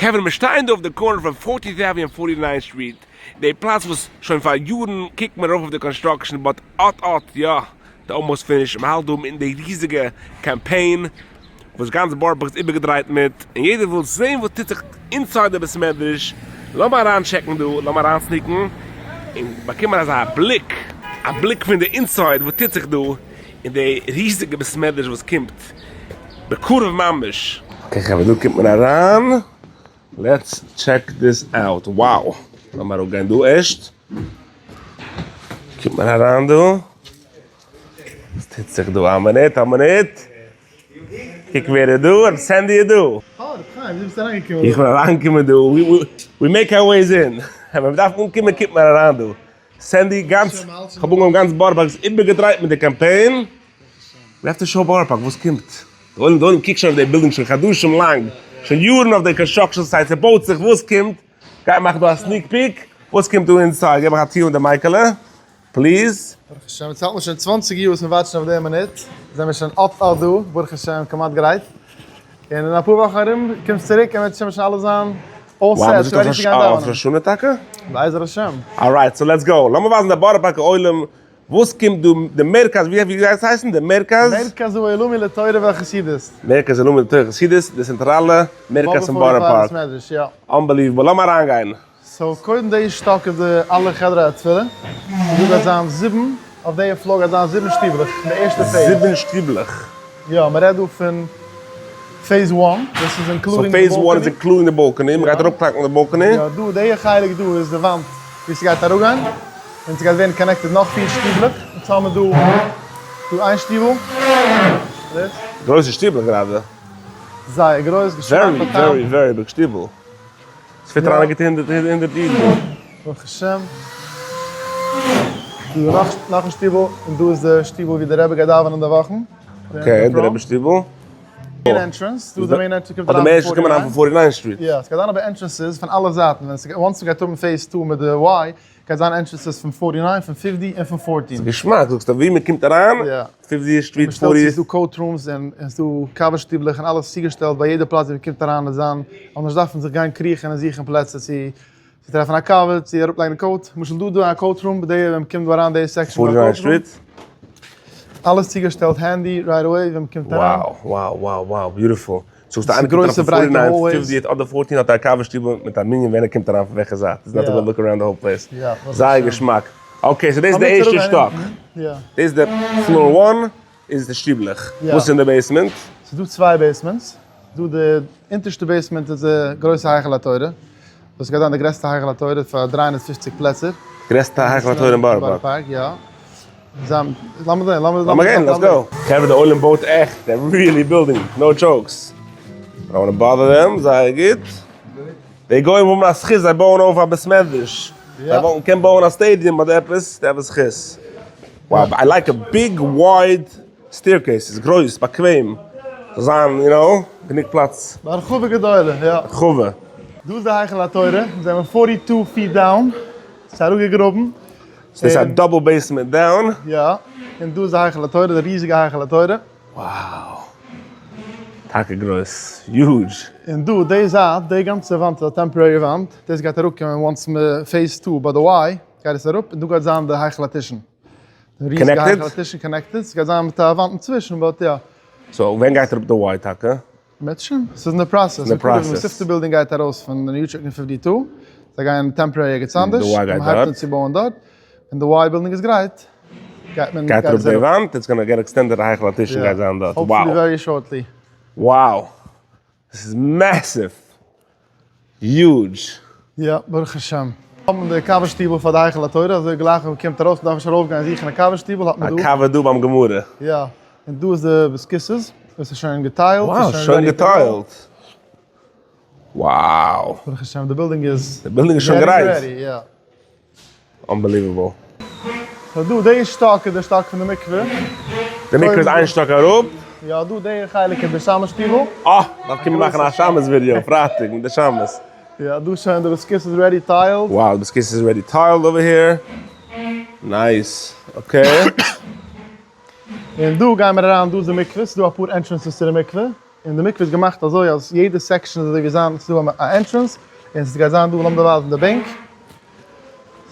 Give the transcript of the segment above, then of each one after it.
חברה מיר שטייען דא אויף די corner פון Fortieth Avenue און Forty Ninth Street, די פלאץ וואס שוין פאר יארן קוקט מען ארויף אויף די construction but אט אט יא די almost finish, מען האלט דא מיטן די ריזיגע קאמפיין וואס גאנץ בארא פארק איז איבערגעדרייט מיט, און יעדער וויל זען וואס טוט זיך inside די בית מדרש, לאמיר אריין טשעקן דא, לאמיר אריין sneak ן און באקומען אזא בליק, א בליק פון די inside וואס טוט זיך דא אין די ריזיגע בית מדרש וואס קומט בקרוב ממש. okay חברה דא קומט מען אריין, let's check this out, wow, לאמיר אראפגיין דא ערשט, קומט מען אריין דא, וואס טוט זיך דא, א מינוט א מינוט, קוק ווער איז דא, ר' סענדי איז דא. אה, ר' חיים, ווי ביסטו אריינגעקומען דא? איך בין אריינגעקומען דא, we make our ways in, ווען מען דארף אנקומען קומט מען אריין דא, סענדי גאנץ, כ'האב אנגעהויבן גאנץ בארא פארק איז איבערגעדרייט מיט די קאמפיין, we have to show בארא פארק וואס קומט, די עולם די עולם קוקט שוין אויף די בילדינג שוין חדשים לאנג, שוין יארן אויף די construction site, ס'בויט זיך, וואס קומט, גיי מאך דא א sneak peek, וואס קומט דא inside, געב מיך א טיר אן די מייקעלע, please. ברוך השם, יעצט האלט מען שוין צוואנציג יאר וואס מיר ווארטן אויף די מינוט, זעמיר שוין אט אט דא, ברוך השם כמעט גרייט, און אין אפאר וואכן ארום קומסט צוריק און וועט שוין שוין אלעס זיין all set, ready צו גיין דאווענען. אויף ראש השנה טאקע? בעזר השם. Alright, so let's go. לאמיר ווייזן די בארא פארקער עולם וואס קומט דא, די מרכז, ווי גייט עס הייסן? די מרכז? מרכז העולמי לתורה והחסידות. מרכז העולמי לתורה והחסידות, די צענטראלע מרכז פון בארא פארק. Unbelievable, לאמיר אריינגיין. So קודם די שטאק איז די אלע חדרי התפילה, און דא גייט זיין זיבן, אויף די floor גייט זיין זיבן שטיבלעך אין די ערשטע phase. זיבן שטיבלעך? יא, מען רעדט דא פון phase one, דאס איז including די so phase one איז including די balcony, מען גייט אראפקלאקן די balcony. יא, דא די חלק דא איז די וואנט ווי ס'גייט אראפגיין, און ס'גייט ווערן connected נאך פיר שטיבלעך, אונז האמיר דא דא איין שטיבל. גרויסע שטיבלעך גראדע. זייער גרויס, געשמאק very very very big שטיבל. ס'ווערט אריינגעטון הונדערט אידן דא. ברוך השם. דא איז נאך נאך א שטיבל, און דא איז די שטיבל ווי די רבי גייט דאווענען די וואכן. Okay, די רבי שטיבל. main entrance, דא איז די main entrance קומט אריין פון forty nine. Forty nine Street. יא, ס'גייט זיין אבער entrances פון אלע זייטן, ווען once מ'גייט האבן phase two מיט די Y, גייט זיין entrances פון forty nine, פון fifty און פון fourteen. ס'איז געשמאק, זאגסטו ווי מ'קומט אריין, Fifty Street, forty. ס'איז דא coat rooms און ס'איז דא קאווע שטיבלעך און אלעס צוגעשטעלט ביי יעדע פלאץ ווי מ'קומט אריין וועט זיין, מ'זאל נישט דארפן זיך גיין קריכן און זוכן פלעצער צו טרעפן א קאווע, צו אראפלייגן די coat, למשל דא איז דא א coat room, ביי די ווען מ'קומט דא אריין די section איז דא א coat room. אלעס צוגעשטעלט handy right away ווען מ'קומט אריין. Wow wow wow wow beautiful. זאגסט איינער קומט אריין פון forty nine fifty אדער fourteen האט ער א קאווע שטיבל מיט א מנין ווען ער קומט אריין פון וועלכע זייט איז not look around the whole place זייער געשמאק okay so דאס איז די ערשטע שטאק דאס איז די floor one איז די שטיבלעך וואס איז אין די basement? ס'איז דא צוויי basements דא די אונטערשטע basement איז די גרויסע היכל התורה דאס גייט זיין די גרעסטע היכל התורה פאר 350 פלעצער. גרעסטע היכל התורה אין בארא פארק? יא. לאמיר זען, לאמיר לאמיר גיין, let's go. חברה די עולם בויט עכט, they're really building, no jokes. I don't wanna bother them, זייער גוט. די גוים האבן א זכות, זיי בויען אויף א בית מדרש. זיי וואלטן קען בויען א stadium אדער עפעס, זיי האבן זכות. Wow, I like a big wide staircase, ס'איז גרויס, באקוועם. זאל זיין, you know, גענוג פלאץ. בהרחבה גדולה, יא. הרחבה. דא איז די היכל התורה, זענען forty two feet down, ס'איז אראפגעגראבן. ס'איז א double basement down. יא, און דא איז די היכל התורה, די ריזיגע היכל התורה. Wow. טאקע גרויס. Huge. און דא, די זייט, די גאנצע וואנט איז א temporary וואנט, דאס גייט אראפקומען once מ phase two ביי די Y גייט עס אראפ, און דא גייט זיין די היכל הטישן. די ריזיגע היכל הטישן connected, ס'גייט זיין מיט א וואנט אינצווישן, but יא. So ווען גייט אראפ די Y טאקע? מעטשן? ס'איז אין די process. אין די process. די מתיבתא בילדינג גייט ארויס פון די New York fifty two, זיי גייען temporary ערגעץ אנדערש, די Y גייט מ'הייבט אן דארט. צו בויען דארט, ווען די Y בילדינג איז גרייט, גייט מען גייט אראפ עס די וואנט, it's gonna get extended א היכל הטישן גייט זיין דארט, wow. Hopefully very shortly. Wow! דאס איז massive! Huge! יא, ברוך השם. האט מען די קאווע שטיבל פאר די היכל התורה, אזוי גלייך ווען מ'קומט ארויס מ'דארף נישט ארויפגיין זוכן א קאווע שטיבל האט מען דא. א קאווע דא ביים גמרא. יא, און דא איז די בית הכסא'ס, עס איז שוין געטיילט. Wow, שוין געטיילט. Wow. ברוך השם, די בילדינג איז. די בילדינג איז שוין גרייט. יא. Unbelievable. So דא די שטאק איז די שטאק פון די מקווה. די מקווה איז איין שטאק אראפ. יא דא די חלק איז די שמש שטיבל. אה! דארף קומען מאכן א שמש ווידיאו פרייטאג מיט די שמש. יא דא שוין די בית הכסא איז ready tiled. Wow די בית הכסא איז ready tiled over here. Nice. Okay. און דא גיימער אריין דא איז די מקווה ס'איז דא אפאר entrances צו די מקווה. און די מקווה איז געמאכט אזוי אז יעדע section איז אזוי ווי זיין, ס'איז דא א entrance, און ס'גייט זיין דא, לאמיר דיר ווייזן די בענק,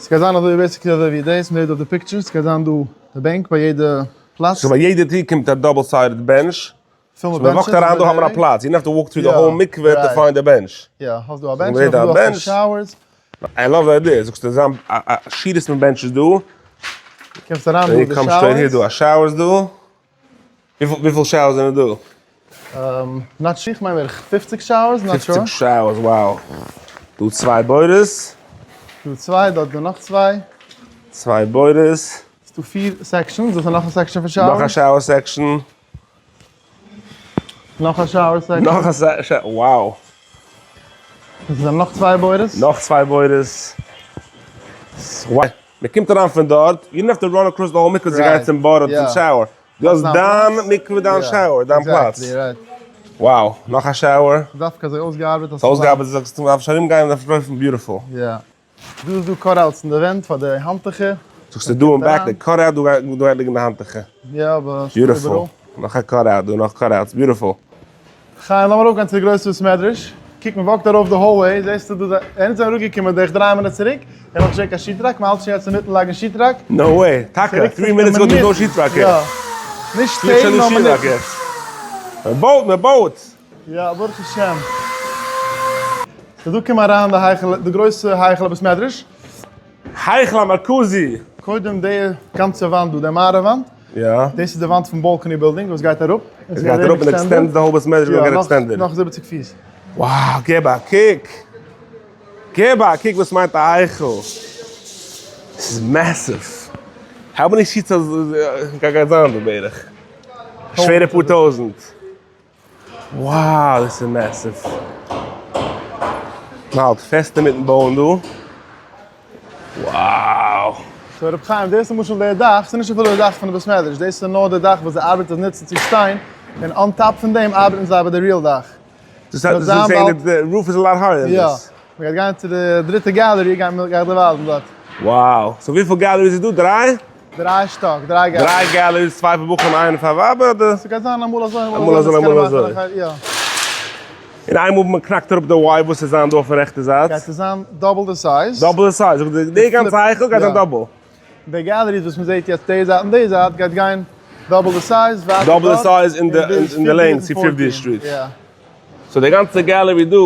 ס'גייט זיין אזוי basically אזוי ווי דאס, מ'זעט דא די pictures, ס'גייט זיין דא די בענק ביי יעדע פלאץ. so ביי יעדע טיר קומט א double sided bench, פול מיט so מ'וואקט benches אריין דא האט מען א אזוי. פלאץ, you don't have to walk through די whole מקווה to find די bench. יא, האסט דא א bench, און נאכדעם דא האסטו showers. I love the idea, זאגסטו זיין א שורות מיט benches דא. קומסט אריין דא די showers. דא א showers דא. וויפיל showers זענען דא? Not sure, כ'מיין בערך 50 showers, not sure. 50 showers, wow. דא צוויי בורות. דא צוויי, דארט דא נאך צוויי. צוויי בורות. ס'דא פיר sections, דאס איז נאך א section פון showers. נאך א shower section. נאך א shower section. נאך א shower, wow. דאס זענען נאך צוויי בורות. נאך צוויי בורות. מען קומט אריין פון דארט, you don't have to run across the whole מקווה צו גיין צום בור אדער צום shower. דו האסט דיין מקווה, דיין shower, דיין פלאץ. Wow, נאך א shower. דווקא אזוי אויסגעארבעט. ס'איז אויסגעארבעט, זאגסטו, מ'דארף נישט ארומגיין, מ'דארף נישט לויפן, beautiful. יא. דא איז דא cutouts אין די ווענט פאר די האנטוכער. זאגסטו דא אין back די cutout, דא גייט ליגן די האנטוכער. יא, אבער beautiful. נאך א cutout דא, נאך cutouts, beautiful. חיים, לאמיר ארויפגיין צו די גרויסע בית מדרש. קוק, מען walk ט ארויף די hallway, זעסטו דא, אונז זענען אראפגעקומען בערך דריי מינוט צוריק, און נאכנישט געזען קיין sheetrock, מען האלט שוין יעצט אינמיטן לייגן sheetrock. No way, טאקע? Three minutes ago דא sheetrock יעצט? יא. נישט טעג נאר מינוטן. מען בויט, מען בויט! יא, ברוך השם. סאו דא קום אריין די היכל, די גרויסע היכל הבית מדרש. היכל המרכזי! קודם די גאנצע וואנט דא, די מערב וואנט. יא. דאס איז די וואנט פון balcony building וואס גייט אראפ. עס גייט אראפ און extend די whole בית מדרש גייט extended. נאך 70 פיס. Wow, געב א קוק! געב א קוק וואס מיינט א היכל! עס איז massive! How many seats גייט זיין דא בערך? שווערע פאר טויזענט. Wow דאס איז massive. מ'האלט פעסט אינמיטן בויען דא. Wow. So רבי חיים, דאס איז למשל דער דאך, ס'איז נישט אפילו די דאך פון די בית מדרש, דאס איז נאר די דאך וואס די ארבעטער נוצן צו שטיין, און on top פון דעם ארבעטן זיי ביי די real דאך. דאס הייסט דו זעהן די roof איז a lot higher than this. יא, מ'גייט גיין צו די דריטע gallery, גיי איך דיר ווייזן דארט. Wow, so וויפיל galleries איז דא? דריי? דריי שטאק, דריי galleries. דריי galleries, צוויי פאר בחורים איינע פאר ווייבער אדער? ס'גייט זיין אמאל אזוי אמאל אזוי אמאל אזוי. יא. און איינמאל מען קנאקט אראפ די Y וואס איז זיין דא אויפן רעכטע זייט? גייט עס זיין double די size. Double די size, די גאנצע היכל גייט זיין double. די galleries וואס מען זעט יעצט די זייט און די זייט גייט גיין double די size ווייטער דארט. Double די size אין די length צו Fiftieth Street. יא. So די גאנצע gallery דא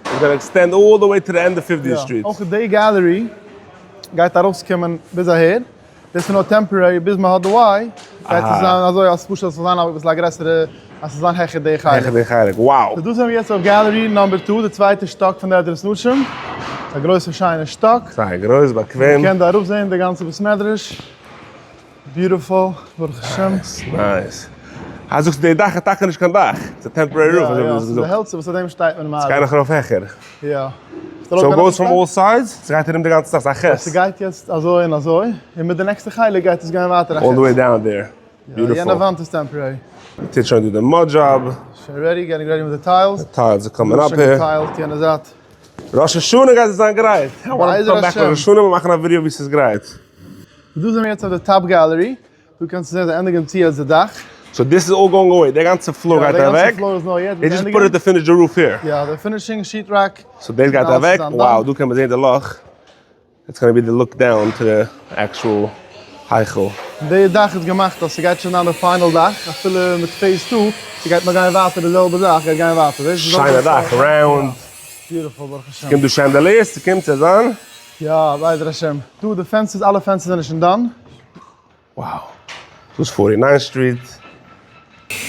איז gonna extend all the way to the end of Fiftieth Street. אויך די gallery גייט ארויסקומען ביז אהער. דאס איז נאר temporary ביז מען האט די Y, גייט עס זיין אזוי אז פשוט עס זאל זיין אביסל א גרעסערע, אז עס זאל זיין העכער די חלק. העכער די חלק, wow! So דא זענען מיר יעצט אויף gallery number two, די צווייטע שטאק פון די עזרת נשים, א גרויסע שיינע שטאק. זייער גרויס, באקוועם. מען קען דא אראפ זען די גאנצע בית מדרש, beautiful, ברוך השם. Nice, nice. אה זאגסטו די דאך איז טאקע נישט קיין דאך, ס'איז א temporary roof אזוי ווי דו האסט געזאגט. יא, ס'איז די העלצער וואס אויף דעם שטייט מען מעריב. ס'גייט נאך ארויף העכער. יא. So goes from all sides? ס'גייט ארום די גאנצע זאך, ס'איז א ח'. ס'גייט יעצט אזוי און אזוי, און מיט די נעקסטע חלק גייט עס גיין ווייטער א ח'. All the way down there. Beautiful. יענע וואנט איז temporary. מ'טוט שוין דא די mud job. שוין ready, getting ready מיט די tiles. די tiles are coming up here. שוין געטיילט יענע זייט. ראש השנה גייט עס זיין גרייט. בעזר השם. ראש השנה מיר מאכן א ווידעא ווי ס'איז גרייט. דא זענען מיר יעצט אויף די top gallery. דא קענסטו זען זיי ענדיגן צו יעצט די דאך. So this is all going away, די גאנצע floor גייט אוועק. יא, די גאנצע floor איז נאר יעצט. They just put it to finish the roof here. יא, די finishing sheetrock. So דאס גייט אוועק, wow, דא קען מען זען די לאך. It's gonna be the look down to the actual היכל. די דאך איז געמאכט אז ס'גייט שוין זיין די final דאך, אפילו מיט phase two, ס'גייט נאר גיין ווייטער די זעלבע זאך גייט גיין ווייטער. שיינע דאך, round. Beautiful, ברוך השם. ס'קומט דא chandeliers, ס'קומט צו זיין. יא, בעזר השם. דא די פענסטערס, אלע פענסטערס זענען שוין done. Wow. דאס איז 49 Street.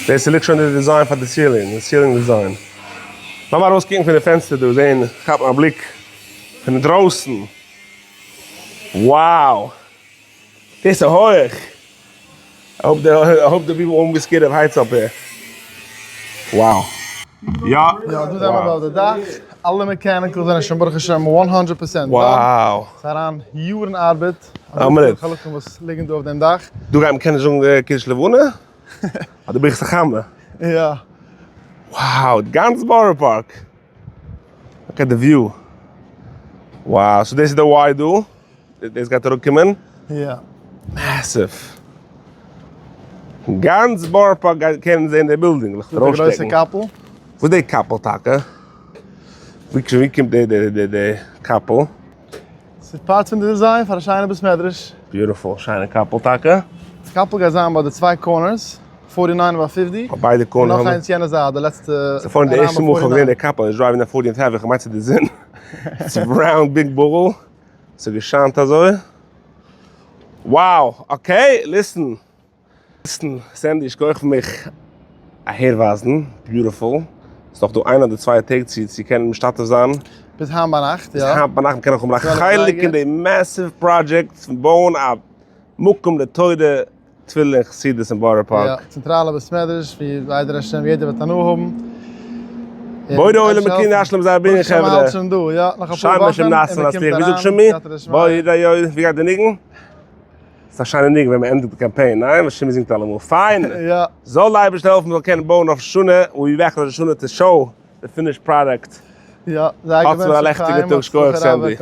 דאס ליגט שוין די design פאר די ceiling, די ceiling design. לאמיר ארויסקוקן פון די פענסטער דא, זען, כאפן א בליק פון אינדרויסן. Wow! דאס איז הויך! I hope the, I hope the people won't be scared of heights up here. Wow. יא. יא, דא זענען מיר ביי די דאך. אלע mechanicals זענען שוין ברוך השם 100 percent done. Wow. ס'איז אריין יארן ארבעט. א מינוט. חלקים וואס ליגן דא אויף דעם דאך. דא גייט מען קענען זאגן קידוש לבנה? אדער ברכת החמה? יא. Wow, גאנץ בארא פארק. Look at the view. Wow, so דאס איז די Y דא. דאס גייט אראפקומען. יא. Massive. גאנץ בארא פארק גייט קענען זען די בילדינג. די גרויסע קאפל. וואס די קאפל טאקע? ווי קומט די קאפל? ס'איז part פון די design פאר א שיינע בית מדרש. Beautiful, שיינע קאפל טאקע. די קאפל גייט זיין ביי די צוויי corners, forty nine ביי fifty. ביי ביידע corners. און נאך איינס יענע זייט, די לעצטע. ס'איז פארן די ערשטע מאל כ'האב געזען די קאפל, איז driving די forty th Ave, כ'מיין ס'איז די זון. ס'איז round big ball, ס'איז געשיינט אזוי. Wow, okay, listen. Listen, סענדי, שכוח פאר מיך אהערווייזן, beautiful. ס'איז נאך דא איין אדער צוויי טעג צו צו קענען משתתף זיין. ביז היינט ביינאכט, יא. ביז היינט ביינאכט מ'קען נאך האבן א חלק אין די massive project פון בויען א מקום לתורה, תפילה און חסידות אין בארא פארק. יא, צענטראלע בית מדרש ווי בעזר השם יעדער וועט הנאה האבן. בורא עולם מקינה השלם זייער בנין חברה. ברוך השם מ'האלט שוין דא, יא, נאך אפאר וואכן און מ'קומט ווי זאגט שמי? בורא יוי, ווי גייט די ניגון? ס'איז א שיינע ניגון ווען מ'ענדיגט די קאמפיין, ניין? וואס שמעון זינגט אלעמאל. פיין! זאל די אייבערשטער העלפן מ'זאל קענען בויען אויף שנה, we'll be back ראש השנה to show the finished product. יא, זיי האטס מיר א לעכטיגע טאג, שכוח סענדי.